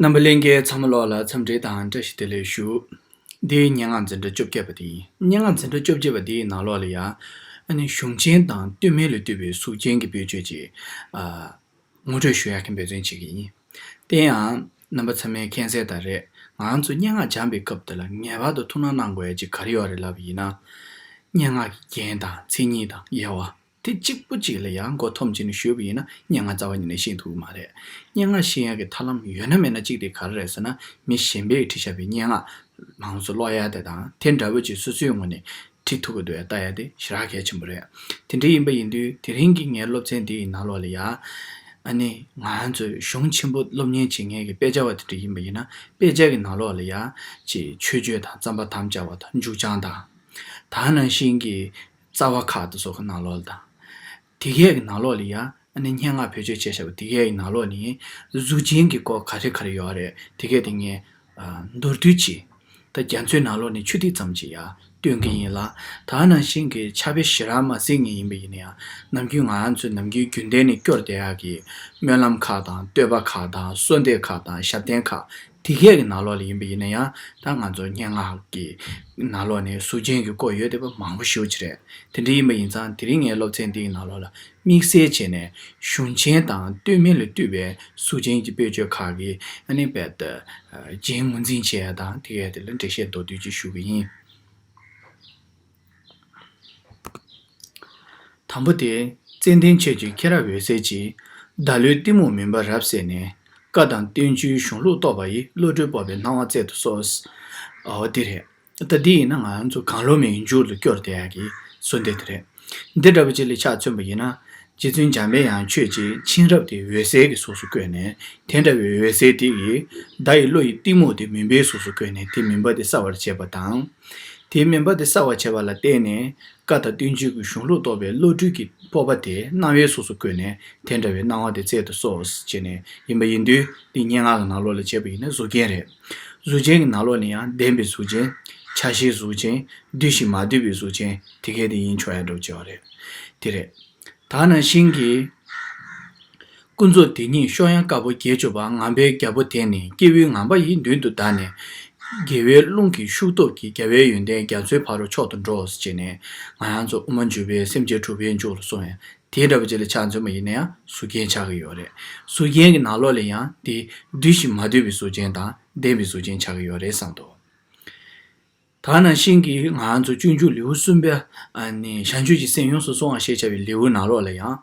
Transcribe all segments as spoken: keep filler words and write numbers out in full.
རྣམ་པ་ལྷན་རྒྱས་ཚང་མ་ལོགས་ལ་འཚམས་འདྲི་དང་བཀྲ་ཤིས་བདེ་ལེགས་ཞུ། འདི་སྙན་ངག་འཛིན་གྲྭ་བཅོ་བརྒྱད་པ་དེ་ཡིན། སྙན་ངག་འཛིན་གྲྭ་བཅོ་བརྒྱད་པ་འདིའི་ནང་ལོགས་ལ་ཡ། ཨ་ནི་གཞུང་ཆེན་དང་སྟོད་སྨད་ལས་བཏུས་པའི་གཟུགས་ཅན་གྱི་དཔེ་བརྗོད་ཅིག་ཨ། ངོ་སྤྲོད་ཞུ་ཡག་གི་འབད་བརྩོན་བྱེད་ཀྱི་ཡིན། དེ་ཡང་རྣམ་པ་ཚང་མས་མཁྱེན་གསལ་ལྟར་རེད། ང་རང་ཚོ་སྙན་ངག་སྦྱངས་པའི་སྐབས་དེ་ལ་ངེས་པར་དུ་ཐུགས་སྣང་གནང་དགོས་ཡ་ཅིག་ག་རེ་ཡོད་རེད་ལབ་པ་ཡིན་ན། སྙན་ངག་གི་རྒྱན་དང་མཚན་ཉིད་དང་དབྱེ་བ། དེ་གཅིག་པུ་གཅིག་ལ་ཡང་མགོ་འཐོམས་བྱས་ནས་ཞུས་པ་ཡིན་ན་སྙན་ངག་རྩ་བ་ཉིད་ནས་ཤེས་ཐུབ་ཀྱི་མ་རེད། སྙན་ངག་ཤེས་ཡག་གི་ཐབས་ལམ་ཡོད་ན་མེད་ན་གཅིག་དེ་ག་རེ་རེད་ཟེར་ན། མི་གཞན་པས་བྲིས་བཞག་པའི་སྙན་ངག་མང་ཚོགས་ཀློག་ཡ་དེ་དང་དེ་འདྲ་བོ་ཅིག་སོ་སོའི་ངོས་ནས་བྲིས་ཐུབ་ཀྱི་འདུག་ཡ་ལྟ་ཡ་དེ་ཞེ་དྲག་གལ་ཆེན་པོ་རེད། དེ་འདྲ་ཡིན་པ་ཡིན་དུས་དེ་རིང་གི་ངའི་སློབ་ཚན་འདི་ཡི་ནང་ལོགས་ལ་ཡ། ཨ་ནི་ང་ཚོས་གཞུང་ཆེན་པོ་སློབ་གཉེར་བྱེད་མཁན་གྱི་དཔེ་ཆ་བ་དེ་འདྲ་ཡིན་པ་ཡིན་ན་དཔེ་ཆ་གི་ནང་ལོགས་ལ་ཡ། ཅིག་མཆོད་བརྗོད་དང་རྩོམ་པར་དམ་བཅའ་བ་དང་མཇུག་བྱང་དང་། ད་ནང་བཞིན་གྱི་རྩ་བ་ཁག་དེ་ཚོ་གི་ནང་ལོགས་ལ་དང་། དེ་གས་ཀྱི་ནང་ལོགས་ལ་ཡ། ཨ་ནི་སྙན་ངག་བེད་སྤྱོད་བྱས་བཞག་པ་དེ་གས་ཀྱི་ནང་ལོགས་ནས་གཟུགས་ཅན་གྱི་སྐོར་ག་རེ་ག་རེ་ཡོད་རེད། དེ་གས་དེ་ངས་ཨ། མདོར་བསྡུས་ཅིག་ད་རྒྱ་མཚོའི་ནང་ལོགས་ནས་ཆུ་ཐིགས་ཙམ་ཅིག་ཡ་སྟོན་གྱི་ཡིན་ལ། ད་ནང་བཞིན་གྱི་ཕྱག་དཔེ་ཞེ་དྲག་མ་གཟིགས་མཁན་ཡིན་པ་ཡིན་ན་ཡང་ནམ་རྒྱུན་ང་རང་ཚོའི་ནམ་རྒྱུན་རྒྱུན་ལྡན་ནས་སྐྱོར་བསྡད་ཡག་གི་སྨོན་ལམ་ཁག་དང་བསྟོད་པ་ཁག་དང་གསོལ་འདེབས་ཁག་དང་ཞབས་བརྟན་ཁག་དེ་གས་ཀྱི་ནང་ལོགས་ལ་ཡིན་པ་ཡིན་ན་ཡང་ད་ང་ཚོ་སྙན་ངག་གི་ནང་ལོགས་ནས་གཟུགས་ཅན་གྱི་སྐོར་ཡོད་བསྡད་པ་མང་པོ་ཞེ་པོ་ཅིག་རེད། དེ་འདྲ་ཡིན་པ་ཡིན་ཙང་དེ་རིང་ངའི་སློབ་ཚན་འདིའི་ནང་ལོགས་ལ་དམིགས་བསལ་བྱས་ནས་གཞུང་ཆེན་དང་སྟོད་སྨད་ལས་བཏུས་པའི་གཟུགས་ཅན་གྱི་དཔེ་བརྗོད་ཁག་གི་ཨ་ནི་རྦད་དེ་རྒྱན་ངོས་འཛིན་བྱེད་ཡ་དང་དེ་གས་དེ་ལ་འགྲེལ་བཤད་མདོར་བསྡུས་ཅིག་ཞུ་གི་ཡིན། དང་པོ་དེ། ཙན་དན་ཆོས་ཀྱི་མཁྱེན་རབ་འོད་གསལ་གྱིས། བརྡ་བློའི་གཏི་མུག་མུན་པ་རབ་བསལ་ནས། བཀའ་དང་བསྟན་བཅོས་གཞུང་ལུགས་རྟོགས་པ་ཡི། བློ་གྲོས་སྤོབས་པའི་སྣང་བ་བསྩལ་དུ་གསོལ། འོ་དེ་རེད། ད་འདི་ཡིན་ན་ང་ཚོ་གང་བློ་མིའི་མཇུག་ལ་སྐྱོར་བསྡད་ཡག་གི་གསོལ་འདེབས་དེ་རེད། འདི་འདྲ་བ་ཅིག་ལ་ཆ་མཚོན་པ་ཡིན་ན། རྗེ་བཙུན་འཇམ་པའི་དབྱངས་ཆོས་ཀྱི་མཁྱེན་རབ་དེ་འོད་གསལ་གྱི་གཟུགས་སུ་བཀོད་ནས་དེ་འདྲ་བའི་འོད་གསལ་དེ་ཡིས་བརྡ་ཡི་བློ་ཡི་གཏི་མུག་དེ་མུན་པའི་གཟུགས་སུ་བཀོད་ནས་དེ་མུན་པ་དེ་བསལ་བར་བྱེད་པ་དང་། དེའི་མུན་པ་དེ་བསལ་བར་བྱེད་པ་ལ་བརྟེན་ནས་བཀའ་དང་བསྟན་བཅོས་ཀྱི་གཞུང་ལུགས་རྟོགས་པའི་བློ་གྲོས་ཀྱི་སྤོབས་པ་དེ་སྣང་བའི་གཟུགས་སུ་བཀོད་ནས་དེ་འདྲ་བའི་སྣང་བ་དེ་བསྩལ་དུ་གསོལ་ཞེས་ནས་ཡིན་པ་ཡིན་དུས་འདི་སྙན་ངག་གི་ནང་ལོགས་ལ་བྱས་པ་ཡིན་ན་གཟུགས་རྒྱན་རེད། གཟུགས་ཅན་གྱི་ནང་ལོགས་ནས་ཡང་ལྡན་པའི་གཟུགས་ཅན། ཆ་ཤས་གཟུགས་ཅན། བསྡུས་ཤིང་མ་བསྡུས་པའི་གཟུགས་ཅན་དེ་གས་དེ་ཡིན་ཆོག་ཡ་འདྲ་བོ་ཅིག་ཡོད་རེད། དེ་རེད། ད་ནང་བཞིན་གྱི། ཀུན་རྫོབ་དེ་ཉིད་གཤོག་ཡངས་དཀར་པོ་རྒྱས་གྱུར་པ། ངང་པའི་རྒྱལ་པོ་དེ་ནི་སྐྱེས་བུའི་ངང་པ་ཡི་མདུན་དུ་བདར་ནས། རྒྱལ་བའི་རླུང་གི་ཤུགས་སྟོབས་ཀྱིས་རྒྱལ་བའི་ཡོན་ཏན་རྒྱ་མཚོའི་ཕ་རོལ་མཆོག་ཏུ་འགྲོ་ཞེས་ནས་ང་རང་ཚོ་དབུ་མ་འཇུག་པའི་སེམས་ཅན་གྲུབ་པའི་མཇུག་ལ་སོང་ཡང་དེ་འདྲ་བ་ཅིག་ལ་ཆ་མཚོན་པ་ཡིན་ན་ཡང་གཟུགས་རྒྱན་ཆགས་ཀྱི་ཡོད་རེད། གཟུགས་རྒྱན་གྱི་ནང་ལོགས་ལ་ཡང་དེ་བསྡུས་ཤིང་མ་བསྡུས་པའི་གཟུགས་ཅན་དང་ལྡན་པའི་གཟུགས་ཅན་ཆགས་ཀྱི་ཡོད་རེད་བསམ་འདུག་ད་ནང་བཞིན་གྱི་ང་ཚོ་སྤྱོད་འཇུག་ལེའུ་གསུམ་པའི་ཨ་ནི་བྱང་ཆུབ་ཀྱི་སེམས་ཡོངས་སུ་སྲུང་བ་ཞེས་བྱ་བའི་ལེའུ་ནང་ལོགས་ལ་ཡང་།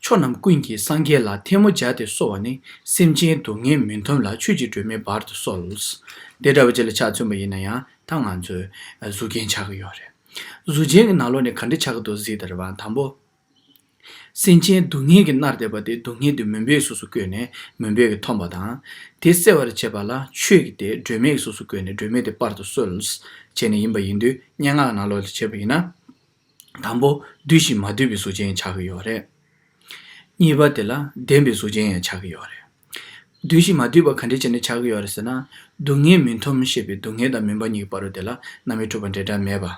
ཕྱོགས་རྣམས་ཀུན་གྱི་སངས་རྒྱས་ལ། ཐལ་མོ་སྦྱར་ཏེ་གསོལ་བ་ནི། སེམས་ཅན་སྡུག་བསྔལ་མུན་འཐོམས་ལ། ཆོས་ཀྱི་སྒྲོན་མེ་སྦར་དུ་གསོལ། དེ་འདྲ་བ་ཅིག་ལ་ཆ་མཚོན་པ་ཡིན་ན་ཡང་ད་ང་ཚོའི་གཟུགས་རྒྱན་ཆགས་ཀྱི་ཡོད་རེད། གཟུགས་ཅན་གྱི་ནང་ལོགས་ནས་ག་འདྲ་ཆགས་ཀྱི་འདུག་གཟིགས་དང་རེད་བ། དང་པོ། སེམས་ཅན་སྡུག་བསྔལ་གྱིས་མནར་བསྡད་པ་དེ་སྡུག་བསྔལ་དེ་མུན་པའི་གཟུགས་སུ་བཀོད་ནས་མུན་པས་ཀྱིས་འཐོམས་པ་དང་། དེ་བསལ་བར་བྱེད་པ་ལ་ཆོས་ཀྱི་དེ་སྒྲོན་མེ་གི་གཟུགས་སུ་བཀོད་ནས་སྒྲོན་མེ་དེ་སྤར་དུ་གསོལ། བྱས་ནས་ཡིན་པ་ཡིན་དུས་སྙན་ངག་ནང་ལོགས་ལ་བྱས་པ་ཡིན་ན། དང་པོ་བསྡུས་ཤིང་མ་བསྡུས་པའི་གཟུགས་ཅན་ཆགས་ཀྱི་ཡོད་རེད། གཉིས་པ་དེ་ལ་ལྡན་པའི་གཟུགས་ཅན་ཡང་ཆགས་ཀྱི་ཡོད་རེད། བསྡུས་ཤིང་མ་བསྡུས་པ་ག་འདྲ་བྱས་ནས་ཆགས་ཀྱི་ཡོད་རེད་ཟེར་ན། སྡུག་བསྔལ་མུན་འཐོམས་ཞེས་པའི་སྡུག་བསྔལ་དང་མུན་པ་གཉིས་ཀྱི་བར་དུ་དེ་ལ་རྣམ་དབྱེ་གྲུབ་པ་འབྲེལ་སྒྲ་མེད་པ།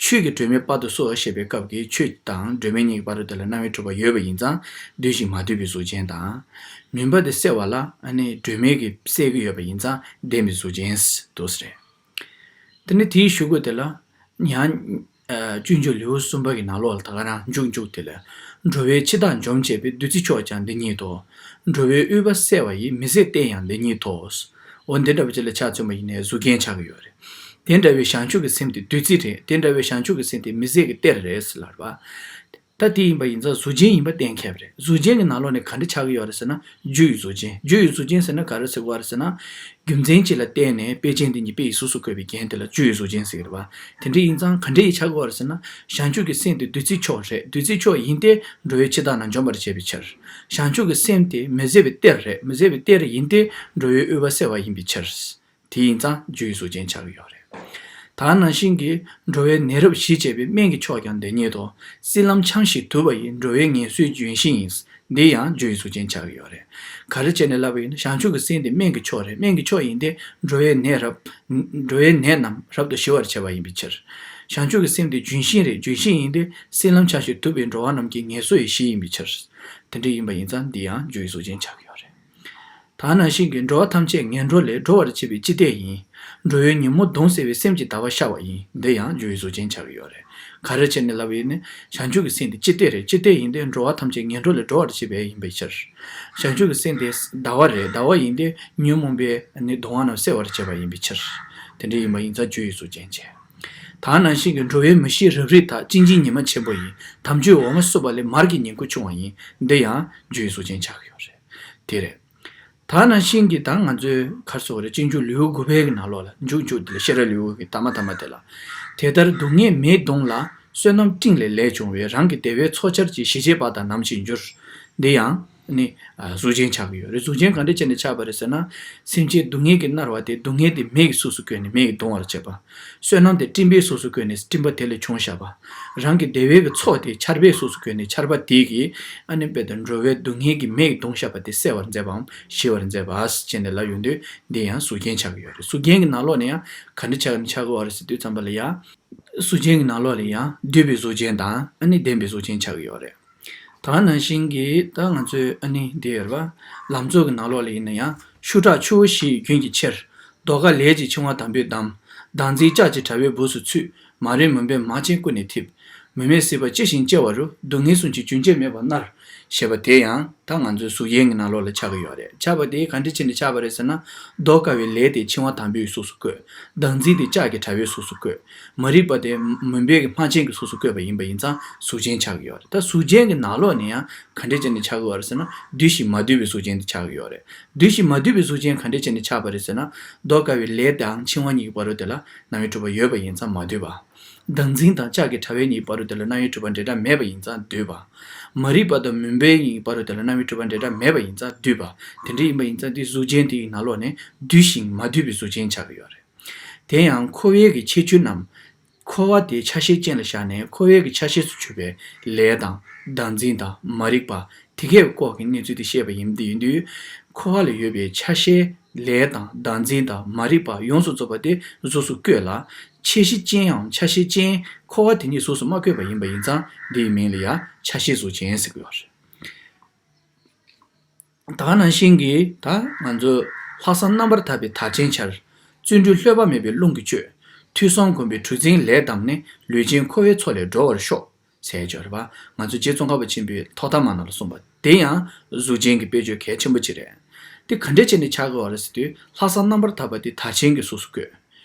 ཆོས་ཀྱི་སྒྲོན་མེ་སྤར་དུ་གསོལ་ཞེས་པའི་སྐབས་ཀྱི་ཆོས་དང་སྒྲོན་མེ་གཉིས་ཀྱི་བར་དུ་དེ་ལ་རྣམ་དབྱེ་གྲུབ་པ་ཡོད་པ་ཡིན་ཙང་བསྡུས་ཤིང་མ་བསྡུས་པའི་གཟུགས་ཅན་དང་། མུན་པ་དེ་བསལ་བ་ལ་ཨ་ནི་སྒྲོན་མེ་གིས་བསལ་གྱི་ཡོད་པ་ཡིན་ཙང་ལྡན་པའི་གཟུགས་ཅན་ཟེར་འདུག་ཟེར། དེ་ནི་དེའི་གཞུག་གུ་དེ་ལ། ཡང་། ཨ། སྤྱོད་འཇུག་ལེའུ་གསུམ་པ་གི་ནང་ལོགས་ལ་ད་ག་རང་མཇུག་མཇུག་དེ་ལ། འགྲོ་བའི་འཆི་བདག་འཇོམས་བྱེད་པའི། བདུད་རྩི་མཆོག་ཀྱང་འདི་ཉིད་དོ། འགྲོ་བའི་དབུལ་བ་སེལ་བ་ཡི། མི་བཟད་གཏེར་ཡང་འདི་ཉིད་དོ། འོ་འདི་འདྲ་བ་ཅིག་ལ་ཆ་མཚོན་པ་ཡིན་ནའི་གཟུགས་རྒྱན་ཆགས་ཀྱི་ཡོད་རེད། དེ་འདྲ་བའི་བྱང་ཆུབ་ཀྱི་སེམས་དེ་བདུད་རྩི་རེད། དེ་འདྲ་བའི་བྱང་ཆུབ་ཀྱི་སེམས་དེ་མི་བཟད་ཀྱི་གཏེར་རེད་ཟེར་ལབ་པ། ད་དེ་ཡིན་པ་ཡིན་ཙང་གཟུགས་ཅན་ཡིན་པ་གཏན་འཁེལ་བ་རེད། གཟུགས་ཅན་གྱི་ནང་ལོགས་ནས་ག་འདྲ་ཆགས་ཀྱི་ཡོད་རེད་ཟེར་ན་རྒྱུ་ཡི་གཟུགས་ཅན། རྒྱུ་ཡི་གཟུགས་ཅན་ཟེར་ན་ག་རེ་ཟེར་དགོས་རེད་ཟེར་ན། རྒྱུ་མཚན་གཅིག་ལ་བརྟེན་ནས་དཔེ་ཅན་དེ་ཉིད་དཔེ་ཡི་གཟུགས་སུ་བཀོད་པའི་རྒྱན་དེ་ལ་རྒྱུ་ཡི་གཟུགས་ཅན་ཟེར་གྱི་རེད་པ། དེ་འདྲ་ཡིན་ཙང་ག་འདྲ་ཡི་ཆགས་ཀྱི་ཡོད་རེད་ཟེར་ན། བྱང་ཆུབ་ཀྱི་སེམས་དེ་བདུད་རྩི་མཆོག་རེད། བདུད་རྩི་མཆོག་ཡིན་ཏེ་འགྲོ་བའི་འཆི་བདག་རྣམས་འཇོམས་པར་བྱེད་པའི་ཕྱིར། བྱང་ཆུབ་ཀྱི་སེམས་དེ་མི་བཟད་པའི་གཏེར་རེད། མི་བཟད་པའི་གཏེར་ཡིན་ཏེ་འགྲོ་བའི་དབུལ་བ་སེལ་བ་ཡིན་པའི་ཕྱིར། དེ་ཡིན་ཙང་རྒྱུ་ཡི་གཟུགས་ཅན་ཆགས་ཀྱི་ཡོད་རེད། ད་ནང་བཞིན་གྱི་འགྲོ་བའི་ནད་རབ་ཞི་བྱེད་པའི། སྨན་གྱི་མཆོག་ཀྱང་འདི་ཉིད་དོ། སྲིད་ལམ་འཁྱམས་ཤིང་དུབ་པ་ཡི། འགྲོ་བའི་ངལ་གསོའི་ལྗོན་ཤིང་ཡིན། འདི་ཡང་རྒྱུ་ཡི་གཟུགས་ཅན་ཆགས་ཀྱི་ཡོད་རེད། ག་རེ་བྱས་ནས་ལབ་པ་ཡིན་ན་བྱང་ཆུབ་ཀྱི་སེམས་དེ་སྨན་གྱི་མཆོག་རེད། སྨན་གྱི་མཆོག་ཡིན་ཏེ་འགྲོ་བའི་ནད་རབ། འགྲོ་བའི་ནད་རྣམས་རབ་ཏུ་ཞི་བར་བྱེད་པ་ཡིན་པའི་ཕྱིར། བྱང་ཆུབ་ཀྱི་སེམས་དེ་ལྗོན་ཤིང་རེད། ལྗོན་ཤིང་ཡིན་ཏེ་སྲིད་ལམ་འཁྱམས་ཤིང་དུབ་པའི་འགྲོ་བ་རྣམས་ཀྱི་ངལ་གསོ་ཡི་གཞི་ཡིན་པའི་ཕྱིར། དེ་འདྲ་ཡིན་པ་ཡིན་ཙང་འདི་ཡང་རྒྱུ་ཡི་གཟུགས་ཅན་ཆགས་ཀྱི་ཡོད་རེད། ད། ད་ནང་བཞིན་གྱི་འགྲོ་བ་ཐམས་ཅད་ངན་འགྲོ་ལས་སྒྲོལ་བར་བྱེད་པའི་སྤྱི་གཏེར་ཡིན། འགྲོ་བའི་ཉོན་མོངས་གདོན་བསལ་བའི་སེམས་ཀྱི་ཟླ་བ་ཤར་བ་ཡིན། འདི་ཡང་སྦྱོར་བའི་གཟུགས་ཅན་ཆགས་ཀྱི་ཡོད་རེད། ག་རེ་བྱས་ནས་ལབ་པ་ཡིན་ན། བྱང་ཆུབ་ཀྱི་སེམས་དེ་སྤྱི་གཏེར་རེད། སྤྱི་གཏེར་ཡིན་ཏེ་འགྲོ་བ་ཐམས་ཅད་ངན་འགྲོ་ལས་སྒྲོལ་བར་བྱེད་པ་ཡིན་པའི་ཕྱིར། བྱང་ཆུབ་ཀྱི་སེམས་དེ་ཟླ་བ་རེད། ཟླ་བ་ཡིན་ཏེ་ཉོན་མོངས་པའི་ནི་གདུང་བ་རྣམས་སེལ་བར་བྱེད་པ་ཡིན་པའི་ཕྱིར། དེ་འདྲ་ཡིན་པ་ཡིན་ཙང་སྦྱོར་བའི་གཟུགས་ཅན་བྱས། ད་ནང་བཞིན་གྱི་འགྲོ་བའི་མི་ཤེས་རབ་རིབ་དག། གཅིན་སྦྱིན་ཉི་མ་ཆེན་པོ་ཡིན། དམ་ཆོས་འོ་མ་བསྲུབས་པ་ལས། མར་གྱི་ཉིང་ཁུ་ཕྱུང་བ་ཡིན། འདི་ཡང་སྦྱོར་བའི་གཟུགས་ཅན་ཆགས་ཀྱི་ཡོད་རེད། དེ་རེད། ད་ནང་བཞིན་གྱི་ད་ང་ཚོའི་ག་རེ་ཟེར་དགོས་རེད། སྤྱོད་འཇུག་ལེའུ་དགུ་པའི་གི་ནང་ལོགས་ལ། མཇུག་མཇུག་དེ་ལ་ཤེས་རབ་ལེའུ་གི་ད་མ་ཐ་མ་དེ་ལ། དེ་ལྟར་སྡུག་བསྔལ་མེས་གདུངས་ལ། བསོད་ནམས་སྤྲིན་ལས་ལས་བྱུང་བའི། རང་གི་བདེ་བའི་ཚོགས་ཆར་གྱིས། ཞི་བྱེད་པ་དག་ནམ་ཞིག་འགྱུར། འདི་ཡང་ནི་གཟུགས་ཅན་ཆགས་ཀྱི་ཡོད་རེད། གཟུགས་ཅན་ག་འདྲ་བྱས་ནས་ཆགས་པ་རེད་ཟེར་ན། སེམས་ཅན་སྡུག་བསྔལ་གྱིས་མནར་བ་དེ། སྡུག་བསྔལ་དེ་མེ་གིས་སོ་སོ་བསྐོལ་ནས་མེ་གིས་གདུང་བར་བྱེད་པ། བསོད་ནམས་དེ་སྤྲིན་པས་སོ་སོ་བསྐོལ་ནས་སྤྲིན་པ་དེ་ལས་བྱུང་བཞག་པ། རང་གི་བདེ་བའི་གི་ཚོགས་དེ་ཆར་པས་སོ་སོ་བསྐོལ་ནས་ཆར་པ་དེ་གིས་ཨ་ནི་དཔེ་དང་འགྲོ་བའི་སྡུག་བསྔལ་གྱི་མེ་གིས་གདུང་བཞག་པ་དེ་སེལ་བར་མཛད་པའམ་ཞི་བར་མཛད་པ་ཟེར་ནས་ལབ་ཡོང་དུས། འདི་ཡང་གཟུགས་ཅན་ཆགས་ཀྱི་ཡོད་རེད། གཟུགས་ཅན་གྱི་ནང་ལོགས་ནས་ཡང་ག་འདྲ་ཆགས་ཆགས་ཀྱི་ཡོད་རེད་ཟེར་དུས་ཙམ་པ་ལ་ཡང་། གཟུགས་ཅན་གྱི་ནང་ལོགས་ལ་ཡང་བསྡུས་པའི་གཟུགས་ཅན་དང་ཨ་ནི་ལྡན་པའི་གཟུགས་ཅན་ཆགས་ཀྱི་ཡོད་རེད། ད་ནང་བཞིན་གྱི་ད་ང་ཚོའི་ཨ་ནི་འདི་ཡོད་རེད་པ། ལམ་གཙོ་གི་ནང་ལོགས་ལ་ཡིན་ན་ཡང་། ཤུ་ཁྲག་ཆུ་བོ་བཞི་ཡི་རྒྱུན་གྱི་ཆེར། མདོག་དཀར་ལས་ཀྱི་འཆིང་བ་དམ་པོས་བསྡམས། བདག་འཛིན་ལྕགས་ཀྱི་དྲ་བའི་སྦུབས་སུ་ཚུད། མ་རིག་མུན་པའི་མར་ཆེན་ཀུན་ནས་འཐིབས། མུ་མེད་སྲིད་པ་ཅི་ཞིག་སྐྱེ་བ་རུ། སྡུག་བསྔལ་གསུམ་གྱི་རྒྱུན་ཆད་མེད་པར་མནར། ཞེས་པ་དེ་ཡང་ད་ང་ཚོའི་གཟུགས་ཅན་གྱི་ནང་ལོགས་ལ་ཆགས་ཀྱི་ཡོད་རེད། ཆགས་པ་དེ་ག་འདྲ་བྱས་ནས་ཆགས་པ་རེད་ཟེར་ན། མདོག་དཀར་བའི་ལས་དེ་འཆིང་བ་དམ་པོས་སོ་སོ་བཀོད། བདག་འཛིན་དེ་ལྕགས་ཀྱི་དྲ་བས་སོ་སོ་བཀོད། མ་རིག་པ་དེ་མུན་པའི་གི་མར་ཆེན་གྱིས་སོ་སོ་བཀོད་པ་ཡིན་པ་ཡིན་ཙང་གཟུགས་ཅན་ཆགས་ཀྱི་ཡོད་རེད། ད་གཟུགས་ཅན་གྱི་ནང་ལོགས་ནས་ཡང་ག་འདྲ་བྱས་ནས་ཆགས་ཀྱི་ཡོད་རེད་ཟེར་ན། འདུས་ཤིང་མ་འདུས་པའི་གཟུགས་ཅན་དེ་ཆགས་ཀྱི་ཡོད་རེད། འདུས་ཤིང་མ་འདུས་པའི་གཟུགས་ཅན་ག་འདྲ་བྱས་ནས་ཆགས་པ་རེད་ཟེར་ན། མདོག་དཀར་བའི་ལས་དང་འཆིང་བ་གཉིས་ཀྱི་བར་དུ་དེ་ལ་རྣམ་དབྱེ་གྲུབ་པ་ཡོད་པ་ཡིན་ཙང་མ་འདུས་པ། བདག་འཛིན་དང་ལྕགས་ཀྱི་དྲ་བའི་གཉིས་བར་དུ་དེ་ལ་རྣམ་དབྱེ་གྲུབ་པ་འབྲེལ་སྒྲ་མེད་པ་ཡིན་ཙང་འདུས་པ། མ་རིག་པ་དང་མུན་པའི་གཉིས་བར་དུ་དེ་ལ་རྣམ་དབྱེ་གྲུབ་པ་འབྲེལ་སྒྲ་མེད་པ་ཡིན་ཙང་འདུས་པ། དེ་འདྲ་ཡིན་པ་ཡིན་ཙང་དེ་གཟུགས་ཅན་དེ་ཡི་ནང་ལོགས་ནས་འདུས་ཤིང་མ་འདུས་པའི་གཟུགས་ཅན་ཆགས་ཀྱི་ཡོད་རེད། དེ་ཡང་འཁོར་བའི་གི་ཁྱད་ཆོས་རྣམས། འཁོར་བ་དེ་ཆ་ཤས་ཅན་ལ་བཞག་ནས་འཁོར་བའི་གི་ཆ་ཤས་སུ་གྱུར་པའི་ལས་དང་བདག་འཛིན་དང་མ་རིག་པ་དེ་གའི་སྐོར་གྱི་གནས་ཚུལ་དེ་བཤད་པ་ཡིན། དེ་ཡིན་དུས་འཁོར་བ་ལ་ཡོད་པའི་ཆ་ཤས་ལས་དང་བདག་འཛིན་དང་མ་རིག་པ་ཡོངས་སུ་རྫོགས་པ་དེ་གཟུགས་སུ་བཀོད་ལ། ཆ་ཤས་ཅན་ཡང་ཆ་ཤས་ཅན་འཁོར་བ་དེ་ཉིད་གཟུགས་སུ་མ་བཀོད་པ་ཡིན་པ་ཡིན་ཙང་འདིའི་མིང་ལ་ཡང་ཆ་ཤས་གཟུགས་ཅན་ཟེར་གྱི་ཡོད་རེད། ད་ག་ནང་བཞིན་གྱི་ད་ང་ཚོ་ལྷག་བསམ་རྣམ་པར་དག་པའི་དར་ཆེན་འཕྱར། བརྩོན་འགྲུས་ལྷོད་པ་མེད་པའི་རླུང་གིས་གཅོད། ཐོས་བསམ་སྒོམ་པའི་གྲུ་འཛིན་ལས་བསྡམས་ནས། ལུས་ཅན་འཁོར་བའི་མཚོ་ལས་སྒྲོལ་བར་ཤོག་ཟེར་ཡོད་རེད་པ། ང་ཚོ་རྗེ་ཙོང་ཁ་པ་ཆེན་པོས་ཐོག་མཐའ་མ་ནང་ལ་གསུངས་པ་དེ་ཡང་གཟུགས་ཅན་གྱི་དཔེ་བརྗོད་གལ་ཆེན་པོ་ཅིག་རེད། དེ་ག་འདྲས་བྱས་ནས་ཆགས་ཀྱི་ཡོད་རེད་ཟེར་དུས། ལྷག་བསམ་རྣམ་པར་དག་པ་དེ་དར་ཆེན་གྱིས་གཟུགས་སུ་བཀོད།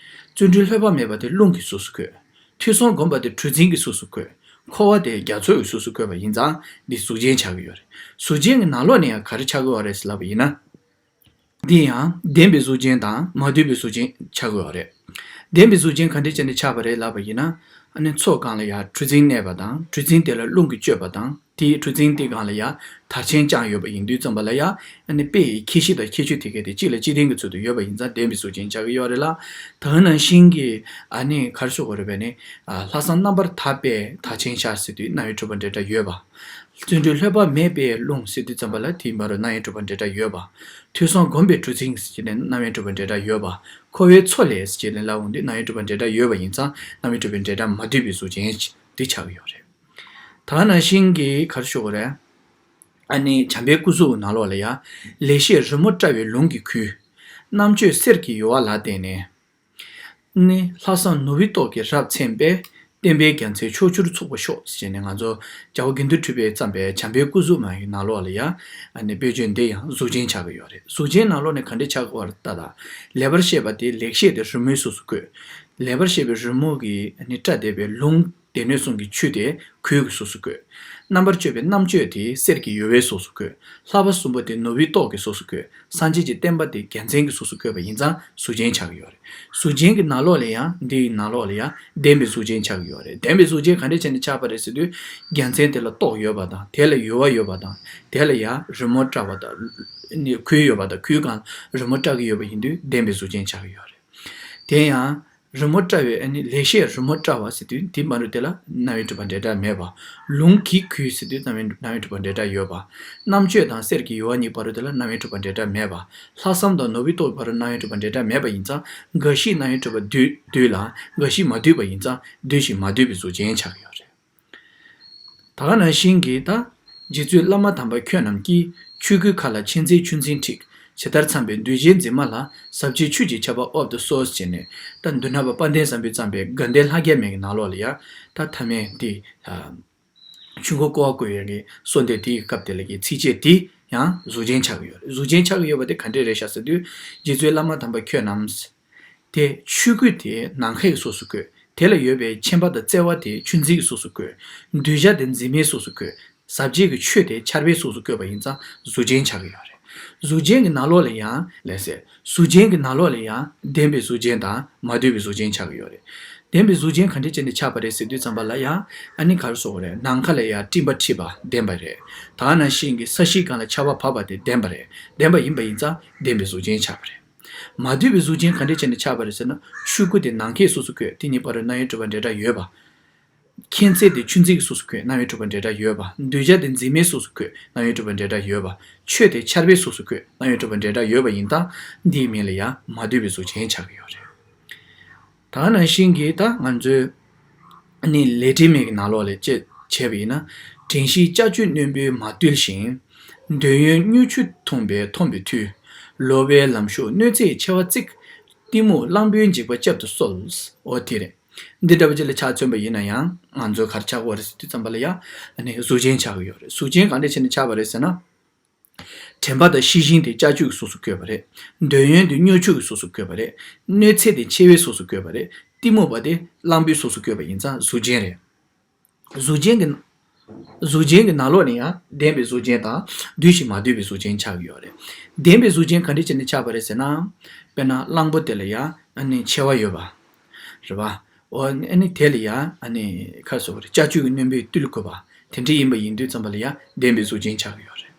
བརྩོན་འགྲུས་ལྷོད་པ་མེད་པ་དེ་རླུང་གིས་གཟུགས་སུ་བཀོད། ཐོས་བསམ་སྒོམ་པ་དེ་གྲུ་འཛིན་གྱིས་གཟུགས་སུ་བཀོད། འཁོར་བ་དེ་རྒྱ་མཚོ་ཡིས་གཟུགས་སུ་བཀོད་པ་ཡིན་ཙང་འདི་གཟུགས་ཅན་ཆགས་ཀྱི་ཡོད་རེད། གཟུགས་ཅན་གྱི་ནང་ལོགས་ནས་ཡང་ག་རེ་ཆགས་ཀྱི་ཡོད་རེད་ཟེར་ལབ་པ་ཡིན་ན། འདི་ཡང་ལྡན་པའི་གཟུགས་ཅན་དང་མ་ལྡན་པའི་གཟུགས་ཅན་ཆགས་ཀྱི་ཡོད་རེད། ལྡན་པའི་གཟུགས་ཅན་ག་འདྲས་བྱས་ནས་ཆགས་པ་རེད་ལབ་པ་ཡིན་ན། ཨ་ནི་མཚོ་སྒང་ལ་ཡང་གྲུ་འཛིན་གནས་པ་དང་། གྲུ་འཛིན་དེ་ལ་རླུང་གིས་གཅོད་པ་དང་། དེའི་གྲུ་འཛིན་དེ་སྒང་ལ་ཡང་དར་ཆེན་བཅངས་ཡོད་པ་ཡིན་དུས་ཙམ་པ་ལ་ཡང་། ཨ་ནི་དཔེ་ཡི་ཁྱད་གཞི་དང་ཁྱད་ཆོས་དེ་གས་དེ་གཅིག་ལ་གཅིག་བརྟེན་གྱི་ཚུལ་དུ་ཡོད་པ་ཡིན་ཙང་ལྡན་པའི་གཟུགས་ཅན་ཆགས་ཀྱི་ཡོད་རེད་ལ། ད་ག་ནང་བཞིན་གྱི་ཨ་ནི་ག་རེ་ཞུ་དགོས་རེད་པས་ནི། ཨ། ལྷག་བསམ་རྣམ་པར་དག་པའི་དར་ཆེན་འཕྱར་ཟེར་དུས་རྣམ་དབྱེ་གྲུབ་པ་འབྲེལ་སྒྲ་ཡོད་པ། བརྩོན་འགྲུས་ལྷོད་པ་མེད་པའི་རླུང་ཟེར་དུས་ཙམ་པ་ལ་དེའི་བར་དུ་རྣམ་དབྱེ་གྲུབ་པ་འབྲེལ་སྒྲ་ཡོད་པ། ཐོས་བསམ་སྒོམ་པའི་གྲུ་འཛིན་ཟེར་ནས་རྣམ་དབྱེ་གྲུབ་པ་འབྲེལ་སྒྲ་ཡོད་པ། འཁོར་བའི་མཚོ་ལས་ཟེར་ནས་ལབ་འོང་དུས་རྣམ་དབྱེ་གྲུབ་པ་འབྲེལ་སྒྲ་ཡོད་པ་ཡིན་ཙང་རྣམ་དབྱེ་གྲུབ་པའི་འབྲེལ་སྒྲ་མ་འདུས་པའི་གཟུགས་ཅན་འདི་ཆགས་ཀྱི་ཡོད་རེད། ད་ག་ནང་བཞིན་གྱི་ག་རེ་ཞུ་དགོས་རེད། ཨ་ནི་བྱམས་པའི་སྐུ་གཟུགས་ནང་ལོགས་ལ་ཡང་། ལེགས་བཤད་རི་མོ་བཀྲ་བའི་ལུང་གིས་ཁུལ། རྣམ་དཔྱོད་གསེར་གྱི་ཡུ་བ་ལ་བརྟེན་ནས། ནི་ལྷག་བསམ་ནོར་བུའི་ཏོག་གིས་རབ་མཚན་པས། བསྟན་པའི་རྒྱལ་མཚན་ཕྱོགས་བཅུར་ཚུགས་པར་ཤོག་ཅེས་ནས་ང་ཚོ་རྒྱལ་བ་དགེ་འདུན་གྲུབ་པས་བརྩམས་པའི་བྱམས་པའི་སྐུ་གཟུགས་མ་ཡི་ནང་ལོགས་ལ་ཡང་། ཨ་ནི་དཔེ་བརྗོད་འདི་ཡང་གཟུགས་ཅན་ཆགས་ཀྱི་ཡོད་རེད། གཟུགས་ཅན་ནང་ལོགས་ནས་ག་འདྲས་ཆགས་ཀྱི་ཡོད་རེད་ལྟ་དང་། ལེགས་པར་བཤད་པ་དེ་ལེགས་བཤད་དེ་རི་མོའི་གཟུགས་སུ་བཀོད། ལེགས་པར་བཤད་པའི་རི་མོ་གིས་ནི་བཀྲ་བསྡད་པའི་ལུང་སྡེ་སྣོད་གསུམ་གྱི་ཆུ་དེ་གོས་ཀྱི་གཟུགས་སུ་བཀོད། རྣམ་པར་དཔྱོད་པའི་རྣམ་དཔྱོད་དེ་གསེར་གྱི་ཡུ་བའི་གཟུགས་སུ་བཀོད། ལྷག་པ་གསུམ་པོ་དེ་ནོར་བུའི་ཏོག་གི་གཟུགས་སུ་བཀོད། སངས་རྒྱས་ཀྱི་བསྟན་པ་དེ་རྒྱལ་མཚན་གྱི་གཟུགས་སུ་བཀོད་པ་ཡིན་ཙང་གཟུགས་ཅན་ཆགས་ཀྱི་ཡོད་རེད། གཟུགས་ཅན་གྱི་ནང་ལོགས་ལ་ཡང་འདིའི་ནང་ལོགས་ལ་ཡང་ལྡན་པའི་གཟུགས་ཅན་ཆགས་ཀྱི་ཡོད་རེད། ལྡན་པའི་གཟུགས་ཅན་ག་འདྲས་བྱས་ནས་ཆགས་པ་རེད་ཟེར་དུས། རྒྱལ་མཚན་དེ་ལ་ཏོག་ཡོད་པ་དང་། དེ་ལ་ཡུ་བ་ཡོད་པ་དང་། དེ་ལ་ཡང་རི་མོ་བཀྲ་བ་དང་། ནི་གོས་ཡོད་པ་དང་། གོས་སྒང་རི་མོ་བཀྲ་གི་ཡོད་པ་ཡིན་དུས་ལྡན་པའི་གཟུགས་ཅན་ཆགས་ཀྱི་ཡོད་རེད། དེ་ཡང་། རི་མོ་བཀྲ་བའི་ཨ་ནི་ལེགས་བཤད་རི་མོ་བཀྲ་བ་ཟེར་དུས་དེ་མ་རུ་དེ་ལ་རྣམ་དབྱེ་གྲུབ་པ་འབྲེལ་སྒྲ་མེད་པ། ལུང་གིས་ཁུལ་ཟེར་དུས་རྣམ་དབྱེ་རྣམ་དབྱེ་གྲུབ་པ་འབྲེལ་སྒྲ་ཡོད་པ། རྣམ་དཔྱོད་དང་གསེར་གྱི་ཡུ་བ་གཉིས་བར་དུ་དེ་ལ་རྣམ་དབྱེ་གྲུབ་པ་འབྲེལ་སྒྲ་མེད་པ། ལྷག་བསམ་དང་ནོར་བུའི་ཏོག་བར་དུ་རྣམ་དབྱེ་གྲུབ་པ་འབྲེལ་སྒྲ་མེད་པ་ཡིན་ཙང་། འགའ་ཞིག་རྣམ་དབྱེ་གྲུབ་པ་བསྡུས་བསྡུས་ལ། འགའ་ཞིག་མ་བསྡུས་པ་ཡིན་ཙང་བསྡུས་ཤིང་མ་བསྡུས་པའི་གཟུགས་ཅན་ཆགས་ཀྱི་ཡོད་རེད། ད་ག་ནང་བཞིན་གྱི་ད། རྗེ་བཙུན་བླ་མ་དམ་པ་ཁྱོད་རྣམས་ཀྱིས། ཆོས་སྐུའི་མཁའ་ལ་མཆེད་མཛད་ཆུ་འཛིན་འཁྲིགས། ཇི་ལྟར་འཚམས་པའི་གདུལ་བྱའི་འཛིན་མ་ལ། ཟབ་ཆོས་ཆོས་ཀྱི་ཆར་པ་འོབ་ཏུ་གསོལ་ཟེར་ནས། ད་མདུན་ནག་པ་དཔལ་ལྡན་བཟང་པོས་བརྩམས་པའི་དགའ་ལྡན་ལྷ་བརྒྱ་མའི་ནང་ལོགས་ལ་ཡང་ད་མཐའ་མའི་འདི་ཆོས་འཁོར་བསྐོར་བ་བསྐོར་ཡོད་ཀྱི་གསོལ་འདེབས་དེའི་སྐབས་དེ་ལ་གི་ཚིགས་བཅད་དེ་ཡང་གཟུགས་ཅན་ཆགས་ཀྱི་ཡོད་རེད། གཟུགས་ཅན་ཆགས་ཀྱི་ཡོད་པ་དེ་ག་འདྲས་རེད་ཤག་ཟེར་དུས། རྗེ་བཙུན་བླ་མ་དམ་པ་ཁྱོད་རྣམས། དེ་ཆོས་སྐུ་དེ་ནམ་མཁའི་གཟུགས་སུ་བཀོད། དེ་ལ་ཡོད་པའི་མཁྱེན་པ་དང་བརྩེ་བ་དེ་ཆུ་འཛིན་གྱི་གཟུགས་སུ་བཀོད། གདུལ་བྱ་དེ་འཛིན་མའི་གཟུགས་སུ་བཀོད། ཟབ་རྒྱས་ཀྱི་ཆོས་དེ་ཆར་པའི་གཟུགས་སུ་བཀོད་པ་ཡིན་ཙང་གཟུགས་ཅན་ཆགས་ཀྱི་ཡོད་རེད། གཟུགས་ཅན་གྱི་ནང་ལོགས་ལ་ཡང་ལགས་སེ། གཟུགས་ཅན་གྱི་ནང་ལོགས་ལ་ཡང་ལྡན་པའི་གཟུགས་ཅན་དང་མ་འདུས་པའི་གཟུགས་ཅན་ཆགས་ཀྱི་ཡོད་རེད། ལྡན་པའི་གཟུགས་ཅན་ག་འདྲས་བྱས་ནས་ཆགས་པ་རེད་ཟེར་དུས་ཙམ་པ་ལ་ཡང་ཨ་ནི་ག་རེ་ཟེར་དགོས་རེད། ནམ་མཁའ་ལ་ཡང་སྤྲིན་པ་འཁྲིགས་པ་ལྡན་པ་རེད། ད་ག་ནང་བཞིན་གྱི་ས་གཞིའི་སྒང་ལ་ཆར་པ་བབས་པ་དེ་ལྡན་པ་རེད། ལྡན་པ་ཡིན་པ་ཡིན་ཙང་ལྡན་པའི་གཟུགས་ཅན་ཆགས་པ་རེད། མ་འདུས་པའི་གཟུགས་ཅན་ག་འདྲས་བྱས་ནས་ཆགས་པ་རེད་ཟེར་ན། ཆོས་སྐུ་དེ་ནམ་མཁའི་གཟུགས་སུ་བཀོད། དེ་གཉིས་བར་དུ་རྣམ་དབྱེ་གྲུབ་པ་འབྲེལ་སྒྲ་ཡོད་པ། མཁྱེན་བརྩེ་དེ་ཆུ་འཛིན་གྱི་གཟུགས་སུ་བཀོད། རྣམ་དབྱེ་གྲུབ་པ་འབྲེལ་སྒྲ་ཡོད་པ། གདུལ་བྱ་དེ་འཛིན་མའི་གཟུགས་སུ་བཀོད། རྣམ་དབྱེ་གྲུབ་པ་འབྲེལ་སྒྲ་ཡོད་པ། ཆོས་དེ་ཆར་པའི་གཟུགས་སུ་བཀོད། རྣམ་དབྱེ་གྲུབ་པ་འབྲེལ་སྒྲ་ཡོད་པ་ཡིན་ཙང་འདིའི་མིང་ལ་ཡང་མ་འདུས་པའི་གཟུགས་ཅན་ཆགས་ཀྱི་ཡོད་རེད། ད་ག་ནང་བཞིན་གྱི་ད་ང་ཚོའི་ནི་ལས་འབྲེལ་མའི་གི་ནང་ལོགས་ལ་དཔྱད་བྱས་པ་ཡིན་ན། དྲན་ཤེས་ལྕགས་ཀྱུས་རྣོན་པོས་མ་བཏུལ་ཞིང་། འདོད་ཡོན་མྱུར་ཆུ་འཐུངས་པས་འཐོམ་པའི་མཐུས། ལོག་པའི་ལམ་ཞུགས་གནོད་འཚེས་མཆེ་བ་གཙིགས། གཏི་མུག་གླང་པོའི་འཇིགས་པ་བསྐྱབ་ཏུ་གསོལ། འོ་དེ་རེད། འདི་འདྲ་པོ་ཅིག་ལ་ཆ་མཚོན་པ་ཡིན་ན་ཡང་ང་ཚོ་ག་རེ་ཆགས་ཀྱི་ཡོད་རེད་ཟེར་དུས་ཙམ་པ་ལ་ཡང་ཨ་ནི་གཟུགས་ཅན་ཆགས་ཀྱི་ཡོད་རེད། གཟུགས་ཅན་ག་འདྲ་བྱས་ནས་ཆགས་པ་རེད་ཟེར་ན། དྲན་པ་དང་ཤེས་བཞིན་དེ་ལྕགས་ཀྱུའི་གཟུགས་སུ་བཀོད་པ་རེད། འདོད་ཡོན་དེ་མྱུར་ཆུ་གི་གཟུགས་སུ་བཀོད་པ་རེད། གནོད་འཚེ་དེ་མཆེ་བའི་གཟུགས་སུ་བཀོད་པ་རེད། གཏི་མུག་པ་དེ་གླང་པོའི་གཟུགས་སུ་བཀོད་པ་ཡིན་ཙང་གཟུགས་ཅན་རེད། གཟུགས་ཅན་གྱི། གཟུགས་ཅན་གྱི་ནང་ལོགས་ནས་ཡང་ལྡན་པའི་གཟུགས་ཅན་དང་འདུས་ཤིང་མ་འདུས་པའི་གཟུགས་ཅན་ཆགས་ཀྱི་ཡོད་རེད། ལྡན་པའི་གཟུགས་ཅན་ག་འདྲ་བྱས་ནས་ཆགས་པ་རེད་ཟེར་ན། དཔེར་ན་གླང་པོ་དེ་ལ་ཡང་ཨ་ནི་མཆེ་བ་ཡོད་པ། རེད་པ། འོ་ཨ་ནི་དེ་ལ་ཡང་ཨ་ནི་ཁ་སོ་རེ་ལྕགས་ཀྱུ་གི་རྣོན་པོས་བཏུལ་དགོས་པ། དེ་འདྲ་ཡིན་པ་ཡིན་དུས་ཙམ་པ་ལ་ཡང་ལྡན་པའི་གཟུགས་ཅན་ཆགས་ཀྱི་ཡོད་རེད།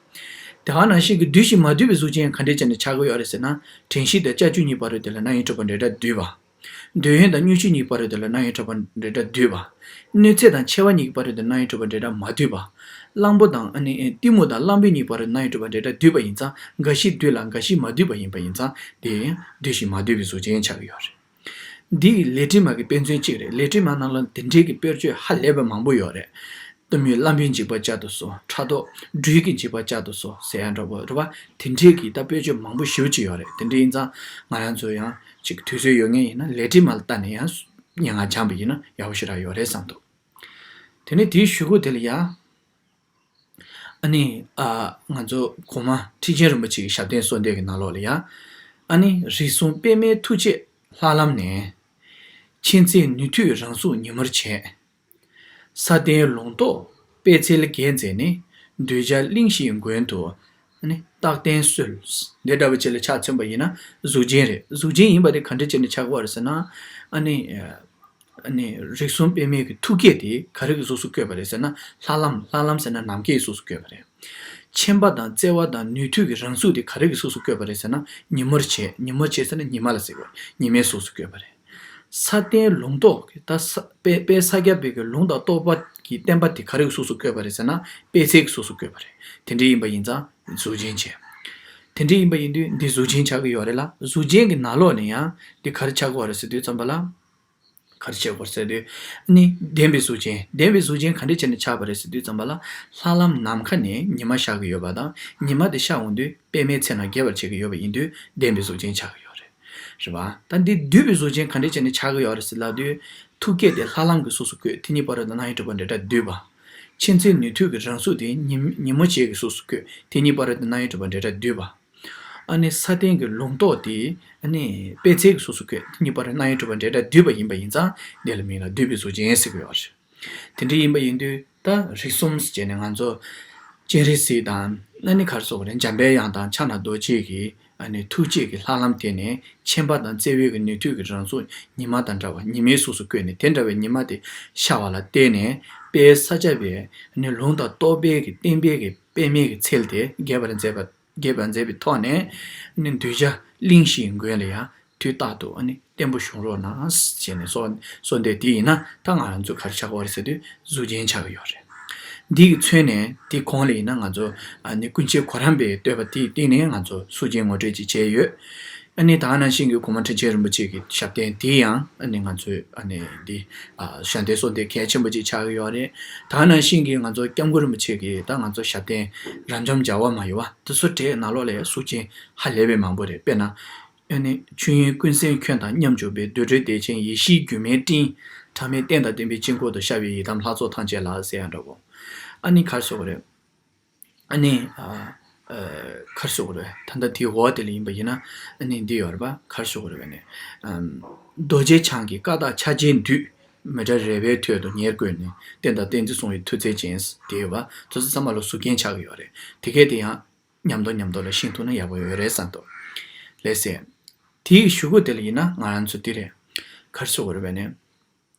དེ་ག་ནང་བཞིན་གྱི་འདུས་ཤིང་མ་འདུས་པའི་གཟུགས་ཅན་ག་འདྲ་བྱས་ནས་ཆགས་ཀྱི་ཡོད་རེད་ཟེར་ན། དྲན་ཤེས་དང་ལྕགས་ཀྱུ་གཉིས་བར་དུ་དེ་ལ་རྣམ་དབྱེ་གྲུབ་པ་འབྲེལ་སྒྲ་འདུས་པ། འདོད་ཡོན་དང་མྱུར་ཆུ་གཉིས་བར་དུ་དེ་ལ་རྣམ་དབྱེ་གྲུབ་པ་འབྲེལ་སྒྲ་འདུས་པ། གནོད་འཚེ་དང་མཆེ་བ་གཉིས་བར་དུ་དེ་ལ་རྣམ་དབྱེ་གྲུབ་པ་འབྲེལ་སྒྲ་མ་འདུས་པ། གླང་པོ་དང་ཨ་ནི་གཏི་མུག་དང་གླང་པོའི་གཉིས་བར་དུ་རྣམ་དབྱེ་གྲུབ་པ་འབྲེལ་སྒྲ་འདུས་པ་ཡིན་ཙང་འགའ་ཞིག་འདུས་ལ་འགའ་ཞིག་མ་འདུས་པ་ཡིན་པ་ཡིན་ཙང་དེ་ཡང་འདུས་ཤིང་མ་འདུས་པའི་གཟུགས་ཅན་ཆགས་ཀྱི་ཡོད་རེད། འདི་ཡི་ལས་འབྲེལ་མ་གི་དཔེ་མཚོན་གཅིག་རེད། ལས་འབྲེལ་མ་ནང་ལ་དེ་འདྲའི་གི་དཔེར་བརྗོད་ཧ་ལས་པ་མང་པོ་ཡོད་རེད། གཏུམ་མོའི་གླང་པོའི་འཇིགས་པ་བསྐྱབ་ཏུ་གསོལ། ཕྲག་དོག་སྦྲུལ་གྱི་འཇིགས་པ་བསྐྱབ་ཏུ་གསོལ་ཟེར་ཡ་འདྲ་པོ་རེད་པ། དེ་འདྲའི་གི་ད་དཔེར་བརྗོད་མང་པོ་ཞེ་པོ་ཅིག་ཡོད་རེད། དེ་འདྲ་ཡིན་ཙང་ང་རང་ཚོ་ཡང་ཅིག་དུས་ཚོད་ཡོད་མཁན་ཡིན་ན་ལས་འབྲེལ་མ་ལ་ལྟ་ནས་ཡང་སྙན་ངག་སྦྱངས་པ་ཡིན་ན་ཡག་པོ་ཞེ་དྲག་ཡོད་རེད་བསམ་འདུག་དེ་ནས་དེའི་གཞུག་གུ་དེ་ལ་ཡང་། ཨ་ནི་ཨ་ང་ཚོ་གོང་མ་ཁྲི་ཆེན་རིན་པོ་ཆེ་གི་ཞབས་བརྟན་གསོལ་འདེབས་ཀྱི་ནང་ལོགས་ལ་ཡང་། ཨ་ནི་རིགས་གསུམ་པདྨའི་ཐུགས་བསྐྱེད་ལྷ་ལམ་ནས། མཁྱེན་བརྩེ་ནུས་མཐུས་རང་གཟུགས་ཉིན་མོར་བྱས། ས་སྟེང་ལུང་རྟོགས་པད་ཚལ་བརྒྱད་མཛེས་ནས། གདུལ་བྱ་གླིང་བཞིའི་མགོན་དུ་ཨ་ནི་རྟག་བརྟན་གསོལ། འདི་འདྲ་བོ་ཅིག་ལ་ཆ་མཚོན་པ་ཡིན་ན་གཟུགས་ཅན་རེད། གཟུགས་ཅན་ཡིན་པ་དེ་ག་འདྲ་བྱས་ནས་ཆགས་ཀྱི་ཡོད་རེད་ཟེར་ན། ཨ་ནི། ཨ་ནི་རིགས་གསུམ་པདྨའི་གི་ཐུགས་བསྐྱེད་དེ་ག་རེ་གི་གཟུགས་སུ་བཀོད་པ་རེད་ཟེར་ན། ལྷ་ལམ། ལྷ་ལམ་ཟེར་ན་ནམ་མཁའི་གཟུགས་སུ་བཀོད་པ་རེད། མཁྱེན་པ་དང་བརྩེ་བ་དང་ནུས་མཐུ་གི་རང་གཟུགས་དེ་ག་རེ་གི་གཟུགས་སུ་བཀོད་པ་རེད་ཟེར་ན། ཉིན་མོར་བྱས། ཉིན་མོར་བྱས་ཟེར་ན་ཉི་མ་ལ་ཟེར་བ། ཉི་མའི་གཟུགས་སུ་བཀོད་པ་རེད། ས་སྟེང་ལུང་རྟོགས་ཀྱི་ད་ས་དཔལ་དཔལ་ས་སྐྱ་པའི་གི་ལུང་དང་རྟོགས་པ་གི་བསྟན་པ་དེ་ག་རེ་གི་གཟུགས་སུ་བཀོད་པ་རེད་ཟེར་ན། པད་ཚལ་གྱི་གཟུགས་སུ་བཀོད་པ་རེད། དེ་འདྲ་ཡིན་པ་ཡིན་ཙང་གཟུགས་ཅན་བྱས། དེ་འདྲ་ཡིན་པ་ཡིན་དུས་འདི་གཟུགས་ཅན་ཆགས་ཀྱི་ཡོད་རེད་ལ། གཟུགས་ཅན་གྱི་ནང་ལོགས་ནས་ཡང་འདི་ག་རེ་ཆགས་ཀྱི་ཡོད་རེད་ཟེར་དུས་ཙམ་པ་ལ། ག་རེ་བྱེད་དགོས་ཟེར་དུས། ཨ་ནི་ལྡན་པའི་གཟུགས་ཅན། ལྡན་པའི་གཟུགས་ཅན་ག་འདྲ་བྱས་ནས་ཆགས་པ་རེད་ཟེར་དུས་ཙམ་པ་ལ། ལྷ་ལམ་ནམ་མཁའ་ནས་ཉི་མ་ཤར་གྱི་ཡོད་པ་དང་། ཉི་མ་དེ་ཤར་འོང་དུས་པདྨའི་ཚལ་ནང་རྒྱས་པར་བྱེད་ཀྱི་ཡོད་པ་ཡིན་དུས་ལྡན་པའི་གཟུགས་ཅན་ཆགས་ཀྱི་ཡོད་རེད། རེད་པ། ད་འདི་འདུས་པའི་གཟུགས་ཅན་ག་འདྲ་བྱས་ནས་ཆགས་ཀྱི་ཡོད་རེད་ཟེར་ལབ་དུས། ཐུགས་བསྐྱེད་དེ་ལྷ་ལམ་གྱི་གཟུགས་སུ་བཀོད། དེ་གཉིས་བར་དུ་རྣམ་དབྱེ་གྲུབ་པ་འབྲེལ་སྒྲ་འདུས་པ། མཁྱེན་བརྩེ་ནུས་མཐུ་གི་རང་གཟུགས་དེ་ཉིན་ཉིན་མོ་བྱེད་ཀྱི་གཟུགས་སུ་བཀོད། དེ་གཉིས་བར་དུ་རྣམ་དབྱེ་གྲུབ་པ་འབྲེལ་སྒྲ་འདུས་པ། ཨ་ནི་ས་སྟེང་གི་ལུང་རྟོགས་དེ་ཨ་ནི་པད་ཚལ་གྱི་གཟུགས་སུ་བཀོད། དེ་གཉིས་བར་དུ་རྣམ་དབྱེ་གྲུབ་པ་འབྲེལ་སྒྲ་འདུས་པ་ཡིན་པ་ཡིན་ཙང་དེ་ལ་མིང་ལ་འདུས་པའི་གཟུགས་ཅན་ཟེར་གྱི་ཡོད་རེད། དེ་འདྲ་ཡིན་པ་ཡིན་དུས་ད་རིགས་གསུམ་ཟེར་ནས་ང་ཚོ་སྤྱན་རས་གཟིགས་དང་ཨ་ནི་ག་རེ་ཟེར་དགོས་རེད། འཇམ་དཔལ་དབྱངས་དང་ཕྱག་ན་རྡོ་རྗེ་གི་ཨ་ནི་ཐུགས་བསྐྱེད་ཀྱི་ལྷ་ལམ་དེ་ནས་མཁྱེན་པ་དང་བརྩེ་བའི་གི་ནུས་མཐུ་གི་རང་གཟུགས་ཉི་མ་དང་འདྲ་བ་ཉི་མའི་གཟུགས་སུ་བཀོད་ནས། དེ་འདྲ་བའི་ཉི་མ་དེ་ཤར་བ་ལ་བརྟེན་ནས་དཔལ་ས་སྐྱ་པའི་ཨ་ནི་ལུང་དང་རྟོགས་པའི་གི་བསྟན་པའི་གི་པདྨའི་གི་ཚལ་དེ་རྒྱས་པར་མཛད་པ། རྒྱས་པར་མཛད་པའི་ཐོག་ནས་ཨ་ནི་གདུལ་བྱ་གླིང་བཞིའི་མགོན་ལ་ཡང་དུས་རྟག་ཏུ་ཨ་ནི་བརྟན་པོ་བཞུགས་རོགས་གནང་ཞེས་ནས་གསོལ་གསོལ་འདེབས་དེ་ཡིན་ན། ད་ང་རང་ཚོ་ག་རེ་ཆགས་ཀྱི་ཡོད་རེད་ཟེར་དུས་གཟུགས་ཅན་ཆགས་ཀྱི་ཡོད་རེད། འདི་གི་མཚོན་ནས་དེ་གོང་ལ་ཡིན་ན་ང་ཚོ་ཨ་ནི་ཀུན་མཁྱེན་གོ་རམས་པའི་བསྟོད་པ་དེའི་སྟེང་ནས་ང་ཚོ་གཟུགས་ཅན་ངོ་སྤྲོད་ཅིག་བྱས་ཡོད། ཨ་ནི་ད་ག་ནང་བཞིན་གྱི་གོང་མ་ཁྲི་ཆེན་རིན་པོ་ཆེ་གི་ཞབས་བརྟན་དེ་ཡང་ཨ་ནི་ང་ཚོའི་ཨ་ནི་འདི་ཨ་ཞབས་བརྟན་གསོལ་འདེབས་གལ་ཆེན་པོ་ཅིག་ཆགས་ཀྱི་ཡོད་རེད། ད་ག་ནང་བཞིན་གྱི་ང་ཚོ་སྐྱབས་མགོན་རིན་པོ་ཆེ་གི་ད་ང་ཚོ་ཞབས་བརྟན་རབ་འབྱམས་རྒྱལ་བ་མ་ཡོད་པ་དེ་ཚོ་གྲས་ནང་ལོགས་ལ་གཟུགས་ཅན་ཧ་ལས་པའི་མང་པོ་རེད། དཔེར་ན། ཨ་ནི་ཆོས་དབྱིངས་ཀུན་གསལ་ཁྱོད་དང་མཉམ་འཇུག་པའི། རྡུལ་བྲལ་བདེ་ཆེན་ཡེ་ཤེས་སྒྱུ་མའི་སྤྲིན། གྲངས་མེད་རྟེན་དང་བརྟེན་པའི་དཀྱིལ་འཁོར་དུ། ཤར་བའི་ཡི་དམ་ལྷ་ཚོགས་ཐམས་ཅད་ལ་ཟེར་ཡང་འདྲ་བོ། ཨ་ནི་ག་རེ་ཟེར་དགོས་རེད། ཨ་ནི་ཨ་ཨ་ག་རེ་ཟེར་དགོས་རེད། ད་ལྟ་དེའི་འོག་དེ་ལ་ཡིན་པ་ཡིན་ན་ཨ་ནི་འདི་ཡོད་རེད་པ། ག་རེ་ཟེར་དགོས་རེད་པ་ནི། ཨམ། རྡོ་རྗེ་འཆང་གི་བཀའ་རྟགས་ཕྱག་ཆེན་བསྡུས། མི་འབྲལ་རལ་པའི་ཐོད་དུ་ཉེར་བཀོད་ནས། བསྟན་དང་བསྟན་འཛིན་སྲུང་བའི་མཐུ་རྩལ་ཅན། དེ་ཡོད་པ་དེ་ཚོ་ཚང་མ་ལ་གཟུགས་རྒྱན་ཆགས་ཀྱི་ཡོད་རེད། དེ་གས་དེ་ཡང་མཉམ་དུ་མཉམ་དུ་ལ་ཤེས་ཐུབ་ན་ཡག་པོ་ཡོད་རེད་བསམ་འདུག་ལགས་སེ། དེའི་གཞུག་གུ་དེ་ལ་ཡིན་ན་ང་རང་ཚོ་འདི་རེད། ག་རེ་ཟེར་དགོས་རེད་པས་ནི།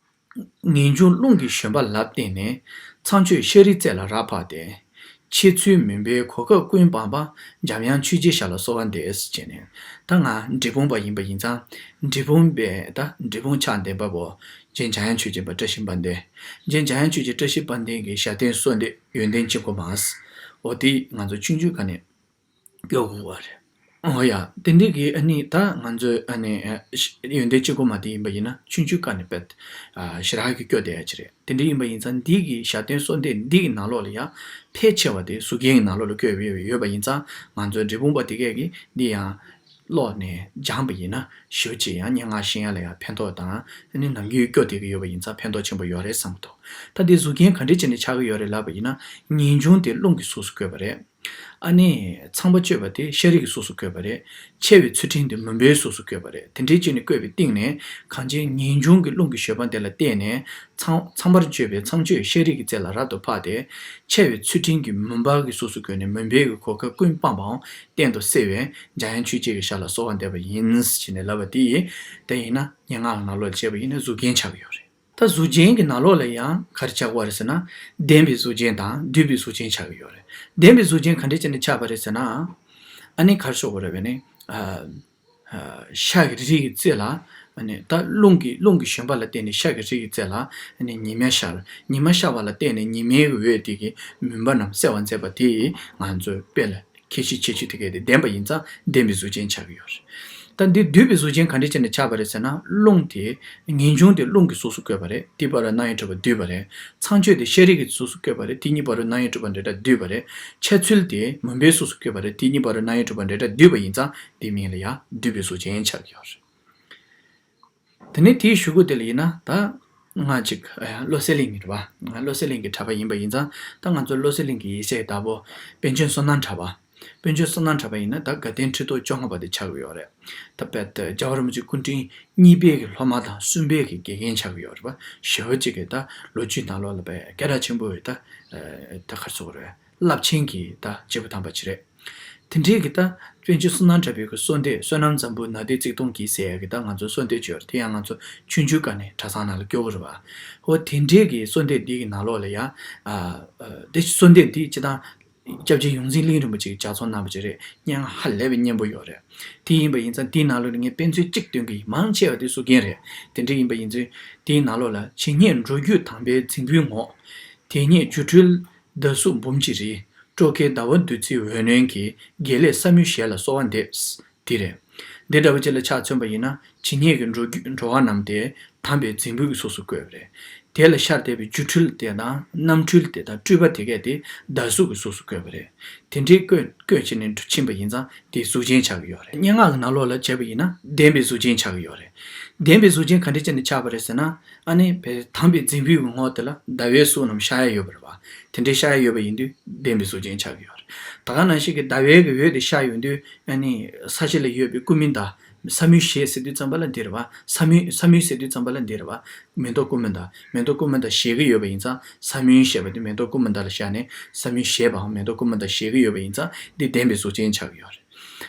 ངེས་འབྱུང་རླུང་གི་བཞོན་པ་ལ་བརྟེན་ནས། ཚངས་སྤྱོད་ཤཱ་རིའི་རྩེ་ལ་རབ་འཕགས་ཏེ། འཆད་ཚུལ་མུན་པའི་གོ་སྐབས་ཀུན་སྤངས་པ། འཇམ་དབྱངས་ཆོས་རྗེའི་ཞབས་ལ་གསོལ་བ་འདེབས་ཟེར་བྱས་ནས། ད་ང་འབྲས་སྤུངས་པ་ཡིན་པ་ཡིན་ཙང་། འབྲས་སྤུངས་པའི་ད་འབྲས་སྤུངས་ཕྱག་འདེབས་པ་པོ། རྗེ་འཇམ་དབྱངས་ཆོས་རྗེ་པ་བཀྲ་ཤིས་དཔལ་ལྡན། རྗེ་འཇམ་དབྱངས་ཆོས་རྗེ་བཀྲ་ཤིས་དཔལ་ལྡན་གྱི་ཞབས་བརྟན་གསོལ་འདེབས་ཡོན་ཏན་དཀྱིལ་འཁོར་མ། འོ་དེ་ང་ཚོ་ཆུང་ཆུང་སྒང་ནས་སྐྱོར་དགོས་པ་རེད། འོ་ཡ། དེ་འདྲའི་གི་ཨ་ནི་ད་ང་ཚོའི་ཨ་ནི་ཨ་ཡོན་ཏན་དཀྱིལ་འཁོར་མ་དེ་ཡིན་པ་ཡིན་ན་ཆུང་ཆུང་སྒང་ནས་དཔེ་ཨ་ཞེ་དྲག་གི་སྐྱོར་བསྡད་ཡ་ཅིག་རེད། དེ་འདྲ་ཡིན་པ་ཡིན་ཙང་འདི་གི་ཞབས་བརྟན་གསོལ་འདེབས་འདི་གི་ནང་ལོགས་ལ་ཡང་ཕལ་ཆེ་བ་དེ་གཟུགས་རྒྱན་གྱི་ནང་ལོགས་ལ་བཀོད་ཡོད་ཡོད་པ་ཡིན་ཙང་ང་ཚོའི་འབྲས་སྤུངས་པ་དེ་གས་ཀྱིས་འདི་ཡང་ཀློག་ནས་སྦྱངས་པ་ཡིན་ན་ཞེ་པོ་ཅིག་ཡང་སྙན་ངག་ཤེས་ཡ་ལ་ཡང་ཕན་ཐོགས་དང་ཨ་ནི་ནམ་རྒྱུན་སྐྱོར་བསྡད་ཀྱི་ཡོད་པ་ཡིན་ཙང་ཕན་ཐོགས་ཆེན་པོ་ཡོད་རེད་བསམ་གྱི་འདུག་ད་འདི་གཟུགས་རྒྱན་ག་འདྲ་བྱས་ནས་ཆགས་ཀྱི་ཡོད་རེད་ལབ་པ་ཡིན་ན་ངེས་འབྱུང་དེ་རླུང་གི་གཟུགས་སུ་བཀོད་པ་རེད། ཨ་ནི་ཚངས་པ་སྤྱོད་པ་དེ་ཤཱ་རིའི་གི་གཟུགས་སུ་བཀོད་པ་རེད། འཆད་པའི་ཚུལ་ཁྲིམས་དེ་མུན་པའི་གཟུགས་སུ་བཀོད་པ་རེད། དེ་འདྲའི་བྱས་ནས་བཀོད་པའི་སྟེང་ནས་གངས་ཅན་ངེས་འབྱུང་གི་རླུང་གི་བཞོན་པ་དེ་ལ་བརྟེན་ནས་ཚངས་ཚངས་པར་སྤྱོད་པའི་ཚངས་སྤྱོད་ཤཱ་རིའི་གི་རྩེ་ལ་རབ་ཏུ་འཕགས་ཏེ། འཆད་པའི་ཚུལ་ཁྲིམས་ཀྱི་མུན་པ་གི་གཟུགས་སུ་བཀོད་ནས་མུན་པའི་གི་གོ་སྐབས་ཀུན་སྤངས་པའང་གཏན་དུ་བསྲེ་བའི་འཇམ་དབྱངས་ཆོས་རྗེ་གི་ཞབས་ལ་གསོལ་བ་འདེབས་པ་ཡིན་ཞེས་ནས་ལབ་པ་དེ་ཡིན། དེ་ཡིན་ན་སྙན་ངག་ནང་ལོགས་ལ་བྱས་པ་ཡིན་ན་གཟུགས་རྒྱན་ཆགས་ཀྱི་ཡོད་རེད། ད་གཟུགས་ཅན་གྱི་ནང་ལོགས་ལ་ཡང་ག་རེ་ཆགས་ཀྱི་ཡོད་རེད་ཟེར་ན། ལྡན་པའི་གཟུགས་ཅན་དང་བསྡུས་པའི་གཟུགས་ཅན་ཆགས་ཀྱི་ཡོད་རེད། ལྡན་པའི་གཟུགས་ཅན་ག་འདྲ་བྱས་ནས་ཆགས་པ་རེད་ཟེར་ན། ཨ་ནི་ག་རེ་ཟེར་དགོས་རེད་པས་ནི། ཨ་ཨ་ཤར་གྱི་རི་ཡི་རྩེ་ལ། ཨ་ནི་ད་རླུང་གི་རླུང་གི་བཞོན་པ་ལ་བརྟེན་ནས་ཤར་གྱི་རི་ཡི་རྩེ་ལ་ཨ་ནི་ཉི་མ་ཤར། ཉི་མ་ཤར་བ་ལ་བརྟེན་ནས་ཉི་མའི་འོད་དེ་གིས་མུན་པ་རྣམས་བསལ་བར་མཛད་པ་དེ་ང་ཚོའི་དཔེ་ལ། ཁྱད་གཞི་ཁྱད་ཆོས་དེ་གས་དེ་ལྡན་པ་ཡིན་ཙང་ལྡན་པའི་གཟུགས་ཅན་ཆགས་ཀྱི་ཡོད་རེད། ད་འདི་བསྡུས་པའི་གཟུགས་ཅན་ག་འདྲ་བྱས་ནས་ཆགས་པ་རེད་ཟེར་ན། རླུང་དེ་ངེས་འབྱུང་དེ་རླུང་གི་གཟུགས་སུ་བཀོད་པ་རེད། དེའི་བར་དུ་རྣམ་དབྱེ་གྲུབ་པ་བསྡུས་པ་རེད། ཚངས་སྤྱོད་དེ་ཤཱ་རིའི་གི་གཟུགས་སུ་བཀོད་པ་རེད། དེ་གཉིས་བར་དུ་རྣམ་དབྱེ་གྲུབ་པ་འབྲེལ་སྒྲ་བསྡུས་པ་རེད། འཆད་ཚུལ་དེ་མུན་པའི་གཟུགས་སུ་བཀོད་པ་རེད། དེ་གཉིས་བར་དུ་རྣམ་དབྱེ་གྲུབ་པ་འབྲེལ་སྒྲ་བསྡུས་པ་ཡིན་ཙང་དེའི་མིང་ལ་ཡང་བསྡུས་པའི་གཟུགས་ཅན་ཆགས་ཀྱི་ཡོད་རེད། དེ་ནས་དེའི་གཞུག་གུ་དེ་ལ་ཡིན་ན་ད་ང་གཅིག་ཨ་བློ་གསལ་གླིང་གི་རེད་པ། ང་བློ་གསལ་གླིང་གི་གྲྭ་པ་ཡིན་པ་ཡིན་ཙང་ད་ང་ཚོ་བློ་གསལ་གླིང་གི་ཡེ་ཤེས་ཀྱི་བདག་པོ་པཎ་ཆེན་བསོད་ནམས་གྲྭ་པ། པཎ་ཆེན་བསོད་ནམས་གྲྭ་པ་ཡིན་ན་ད་དགའ་ལྡན་ཁྲི་ཐོག་བཅོ་ལྔ་པ་དེ་ཆགས་ཀྱི་ཡོད་རེད། ད་དཔེ་ད་རྒྱལ་བ་རིན་པོ་ཆེ་སྐུ་ཕྲེང་གཉིས་པའི་གི་སློབ་མ་དང་གསུམ་པའི་གི་དགེ་རྒན་ཆགས་ཀྱི་ཡོད་རེད་པ། ཞེ་པོ་ཅིག་གི་ད་ལོ་རྒྱུས་ནང་ལོགས་ལ་དཔེ་སྐད་གྲགས་ཆེན་པོ་ཡོད་ད། ད་ག་རེ་ཟེར་དགོས་རེད། རླབས་ཆེན་གྱི་ད་སྐྱེས་བུ་དམ་པ་ཅིག་རེད། དེ་འདྲའི་གི་ད་པཎ་ཆེན་བསོད་ནམས་གྲགས་པའི་གི་གསོལ་འདེབས་བསོད་ནམས་འཛམ་བུའི་ནགས་དེར་བརྩེགས་གདུང་གིས་ཟེར་ཡ་གི་ད་ང་ཚོ་གསོལ་འདེབས་ཅིག་ཡོད་རེད། དེ་ཡང་ང་ཚོ་ཆུང་ཆུང་སྒང་ནས་གྲྭ་ཚང་ནང་ལ་སྐྱོར་གི་རེད་པ། འོ་དེ་འདྲའི་གི་གསོལ་འདེབས་འདི་གི་ནང་ལོགས་ལ་ཡ། ཨ་ཨ་དེ་གསོལ་འདེབས་འདི་སྤྱིར་བཏང་སྐྱབས་རྗེ་ཡོངས་འཛིན་གླིང་རིན་པོ་ཆེ་གིས་ལྗགས་རྩོམ་གནང་བ་ཅིག་རེད། སྙན་ངག་ཧ་ལས་པའི་སྙན་པོ་ཡོད་རེད། དེ་ཡིན་པ་ཡིན་ཙང་དེའི་ནང་ལོགས་ལ་ངས་དཔེ་མཚོན་གཅིག་སྟོན་གི་ཡིན། མང་ཆེ་བ་དེ་གཟུགས་རྒྱན་རེད། དེ་འདྲ་ཡིན་པ་ཡིན་ཙང་དེའི་ནང་ལོགས་ལ་ཇི་སྙེད་འགྲོ་རྒྱུད་དམ་པའི་རྫིང་བུའི་ངོགས། དེ་སྙེད་སྒྱུ་འཕྲུལ་ཟླ་གཟུགས་འབུམ་གྱིས་རི། སྤྲོ་ཁའི་ཟླ་བ་བདུད་རྩིའི་འོད་རྣོན་གྱིས། དགེ་ལེགས་བསམ་ཡུལ་ཞལ་ལ་གསོལ་བ་འདེབས། འདི་རེད། འདི་འདྲ་བོ་ཅིག་ལ་ཆ་མཚོན་པ་ཡིན་ན་ཇི་སྙེད་ཀྱི་འགྲོ་རྒྱུ་འགྲོ་བ་རྣམས་དེ་དམ་པའི་རྫིང་བུ་གི་གཟུགས་སུ་བཀོད་པ་རེད། དེ་ལ་ཤར་བསྡད་པའི་སྒྱུ་འཕྲུལ་དེ་དང་རྣམ་འཕྲུལ་དེ་དང་སྤྲུལ་པ་དེ་གས་དེ་ཟླ་གཟུགས་ཀྱི་གཟུགས་སུ་བཀོད་པ་རེད། དེ་འདྲའི་བཀོད་བཀོད་བྱས་ནས་འགྲོ་ཕྱིན་པ་ཡིན་ཙང་དེ་གཟུགས་ཅན་ཆགས་ཀྱི་ཡོད་རེད། སྙན་ངག་གི་ནང་ལོགས་ལ་བྱས་པ་ཡིན་ན་ལྡན་པའི་གཟུགས་ཅན་ཆགས་ཀྱི་ཡོད་རེད། ལྡན་པའི་གཟུགས་ཅན་ག་འདྲ་བྱས་ནས་ཆགས་པ་རེད་ཟེར་ན། ཨ་ནི་བས་དམ་པའི་རྫིང་བུའི་ངོགས་དེ་ལ་ཟླ་བའི་གཟུགས་རྣམས་ཤར་ཡ་ཡོད་པ་རེད་པ། དེ་འདྲའི་ཤར་ཡ་ཡོད་པ་ཡིན་དུས་ལྡན་པའི་གཟུགས་ཅན་ཆགས་ཀྱི་ཡོད་རེད། ད་ག་ནང་བཞིན་གྱི་ཟླ་བའི་གི་འོད་དེ་ཤར་ཡོང་དུས་ཨ་ནི་ས་གཞི་ལ་ཡོད་པའི་ཀུ་མུད་ད། བསམ་ཡུལ་ཞལ་ཟེར་དུས་ཙམ་པ་ལ་འདི་རེད་པ། བསམ་ཡུལ་བསམ་ཡུལ་ཟེར་དུས་ཙམ་པ་ལ་འདི་རེད་པ། མེ་ཏོག་ཀུ་མུད་ད། མེ་ཏོག་ཀུ་མུད་ད་ཞེད་ཀྱི་ཡོད་པ་ཡིན་ཙང་བསམ་ཡུལ་ཞེས་པ་དེ་མེ་ཏོག་ཀུ་མུད་ད་ལ་ཤར་ནས་བསམ་ཡུལ་ཞེད་པའམ་མེ་ཏོག་ཀུ་མུད་ད་ཞེད་ཀྱི་ཡོད་པ་ཡིན་ཙང་འདི་ལྡན་པའི་གཟུགས་ཅན་ཆགས་ཀྱི་ཡོད་རེད།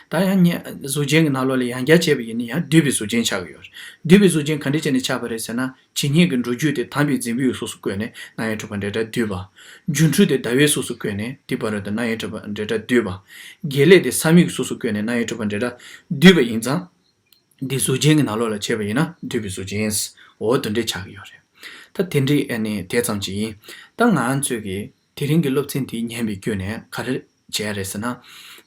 ད་ཡང་ཉེ་གཟུགས་ཅན་གྱི་ནང་ལོགས་ལ་ཡང་བསྐྱར་བྱས་པ་ཡིན་ན་ཡང་བསྡུས་པའི་གཟུགས་ཅན་ཆགས་ཀྱི་ཡོད་རེད། བསྡུས་པའི་གཟུགས་ཅན་ག་འདྲ་བྱས་ནས་ཆགས་པ་རེད་ཟེར་ན། ཇི་སྙེད་ཀྱི་འགྲོ་རྒྱུད་དེ་དམ་པའི་རྫིང་བུའི་གཟུགས་སུ་བཀོད་ནས་རྣམ་དབྱེ་གྲུབ་པ་འབྲེལ་སྒྲ་བསྡུས་པ། སྒྱུ་འཕྲུལ་དེ་ཟླ་བའི་གཟུགས་སུ་བཀོད་ནས་དེ་བར་དུ་རྣམ་དབྱེ་གྲུབ་པ་འབྲེལ་སྒྲ་བསྡུས་པ། དགེ་ལེགས་དེ་བསམ་ཡུལ་གྱི་གཟུགས་སུ་བཀོད་ནས་རྣམ་དབྱེ་གྲུབ་པ་འབྲེལ་སྒྲ་བསྡུས་པ་ཡིན་ཙང་། འདི་གཟུགས་ཅན་གྱི་ནང་ལོགས་ལ་བྱས་པ་ཡིན་ན་བསྡུས་པའི་གཟུགས་ཅན། འོ་དེ་འདྲ་ཆགས་ཀྱི་ཡོད་རེད། ད་དེ་འདྲའི་ཨ་ནི་དེ་ཙམ་ཅིག་ཡིན། ད་ང་ཚོས་ཀྱི་དེ་རིང་གི་སློབ་ཚན་དེ་ཉན་པའི་བརྒྱུད་ནས་ག་རེ་བྱས་རེད་ཟེར་ན།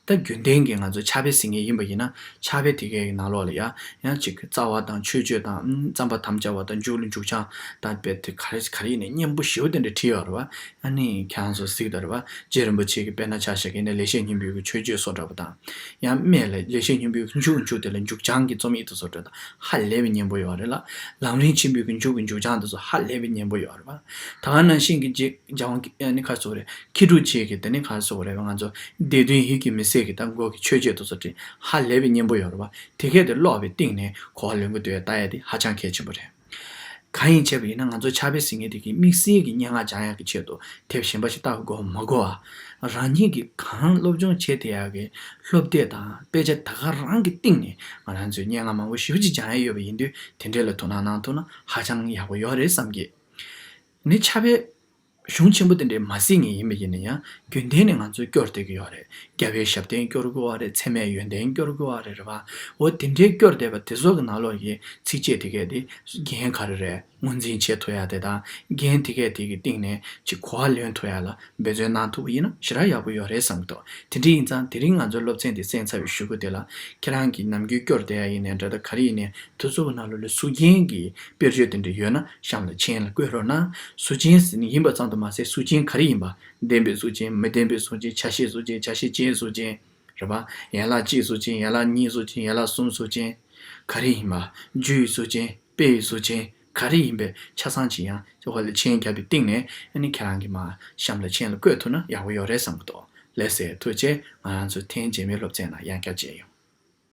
ད་རྒྱུན་ལྡན་གྱི་ང་ཚོ་ཕྱག་དཔེ་གཟིགས་མཁན་ཡིན་པ་ཡིན་ན། ཕྱག་དཔེ་དེ་གའི་ནང་ལོགས་ལ་ཡང་ཡང་ཅིག་རྩ་བ་དང་མཆོད་བརྗོད་དང་། ཨུམ། རྩོམ་པར་དམ་བཅའ་བ་དང་། མཇུག་ལ་མཇུག་བྱང་དང་། དཔེ་དེ་ག་རེ་ག་རེ་ཡིན་ནའི་སྙན་པོ་ཞེ་པོ་དེ་འདྲ་བྲིས་ཡོད་རེད་བ། ཨ་ནི་ཁྱེད་རང་ཚོ་གཟིགས་དང་རེད་བ། རྗེ་རིན་པོ་ཆེ་གི་དཔེར་ན་ཆ་བཞག་གི་ཡིན་ན་ལེགས་བཤད་སྙིང་པོའི་གི་མཆོད་བརྗོད་བཟོ་འདྲ་པོ་དང་། ཡང་སྨད་ལ་ལེགས་བཤད་སྙིང་པོའི་གི་མཇུག་མཇུག་དེ་ལ་མཇུག་བྱང་གི་རྩོམ་ཡིག་དེ་བཟོ་འདྲ་དང་ཧ་ལས་པའི་སྙན་པོ་ཡོད་རེད་ལ། ལམ་རིམ་ཆེན་པོའི་གི་མཇུག་གི་མཇུག་བྱང་དེ་ཚོ་ཧ་ལས་པའི་སྙན་པོ་ཡོད་རེད་བ། ད་ག་ནང་བཞིན་གྱི་རྗེ་འཇམ་དབྱངས་ཀྱི་ཨ་ནི་ག་རེ་ཟེར་དགོས་རེད། མཁས་གྲུབ་རྗེ་གི་དེ་ནི་ག་རེ་ཟེར་དགོས་རེད། ང་ཚོ་སྡེ་བདུན་ཡིད་ཀྱིས་མི་ཟད་ཀྱི་ད་མགོ་གི་མཆོད་བརྗོད་དེ་ཚོ་བྲིས་ཧ་ལས་པའི་སྙན་པོ་ཡོད་རེད་བ། དེ་གས་དེ་ཀློག་པའི་སྟེང་ནས་གོ་བ་ལོན་གྱི་འདུག་ལྟ་ཡ་དེ་ཧ་ཅང་གལ་ཆེན་པོ་རེད། གང་ཡིན་བྱས་པ་ཡིན་ན་ང་ཚོ་ཕྱག་དཔེ་གཟིགས་མཁན་དེ་གིས་དམིགས་བསལ་གྱི་སྙན་ངག་སྦྱང་ཡག་གི་ཆེད་དུ་དེབ་གཞན་པ་ཞིག་ལྟ་དགོས་མ་དགོས་པ། རང་ཉིད་ཀྱིས་གང་སློབ་སྦྱོང་བྱེད་བསྡད་ཡག་གི་སློབ་དེབ་དང་དཔེ་ཆ་ད་ག་རང་གི་སྟེང་ནས་ང་རང་ཚོས་སྙན་ངག་མང་པོ་ཞེ་པོ་ཅིག་སྦྱང་ཡག་ཡོད་པ་ཡིན་དུས། དེ་འདྲས་ལ་དོ་སྣང་གནང་ཐུབ་ན་ཧ་ཅང་ཡག་པོ་ཡོད་རེད་བསམ་གི། ནི་ཕྱག་དཔེ་གཞུང་ཆེན་པོ་དེ་འདྲས་མ་གཟིགས་མཁན་ཡིན་པ་ཡིན་ན་ཡང་རྒྱུན་ལྡན་ནས་ང་ཚོས་སྐྱོར་བསྡད་ཀྱི་ཡོད་རེད། རྒྱལ་བའི་ཞབས་བརྟན་སྐྱོར་དགོས་པ་རེད། ཚད་མའི་ཡོན་ཏན་སྐྱོར་དགོས་པ་རེད། རེད་བ། འོ་དེ་འདྲའི་སྐྱོར་བསྡད་པ་དེ་ཚོ་གི་ནང་ལོགས་ཀྱི་ཚིགས་བཅད་དེ་གས་དེ་རྒྱན་ག་རེ་རེད། ངོས་འཛིན་བྱེད་ཐུབ་ཡ་དེ་དང་། རྒྱན་དེ་གས་དེ་གི་སྟེང་ནས་ཅིག་གོ་བ་ལོན་ཐུབ་ཡ་ལ་འབད་བརྩོན་གནང་ཐུབ་པ་ཡིན་ན་ཞེ་དྲག་ཡག་པོ་ཡོད་རེད་བསམ་གྱི་འདུག་དེ་འདྲ་ཡིན་ཙང་དེ་རིང་ང་ཚོའི་སློབ་ཚན་འདི་གསན་ཚར་བའི་གཞུག་གུ་དེ་ལ་ཁྱེད་རང་གིས་ནམ་རྒྱུན་སྐྱོར་བསྡད་ཡ་ཡིན་ནའི་འདྲ། ད་ག་རེ་ཡིན་ནའི་དེ་ཚོ་གི་ནང་ལོགས་ལ་གཟུགས་ཅན་གྱི་དཔེར་བརྗོད་དེ་འདྲ་ཡོད་ན་གཤམ་ལ་མཆན་ལ་བཀོད་རོགས་གནང་། གཟུགས་ཅན་ཟེར་ནས་ཡིན་པ་ཙམ་དུ་མ་ཟད་གཟུགས་ཅན་ག་རེ་ཡིན་པ། ལྡན་པའི་གཟུགས་ཅན། མི་ལྡན་པའི་གཟུགས་ཅན། བྱ་བྱེད་གཟུགས་ཅན། བྱ་བྱེད་ཅན་གཟུགས་ཅན། རེད་པ། ཡན་ལག་གཅིག་གཟུགས་ཅན། ཡན་ལག་གཉིས་གཟུགས་ཅན། ཡན་ལག་གསུམ་གཟུགས་ཅན། ག་རེ་ཡིན་པ། རྒྱུ་ཡི་གཟུགས་ཅན། དཔེ་ཡི་གཟུགས་ཅན། ག་རེ་ཡིན་པའི་ཆ་ཚང་ཅིག་ཡང་ཅིག་འོག་ལ་མཆན་བརྒྱབ་པའི་སྟེང་ནས་ཨ་ནི་ཁྱེད་རང་གིས་མར་གཤམ་ལ་མཆན་ལ་བཀོད་ཐུབ་ན་ཡག་པོ་ཡོད་རེད་བསམ་གྱི་འདུག་ལགས་སེ། ཐུགས་རྗེ་ཆེ། ང་རང་ཚོ་ཐེངས་རྗེས་མའི་སློབ་ཚན་ནང་ཡང་བསྐྱར་མཇལ་ཡོང་།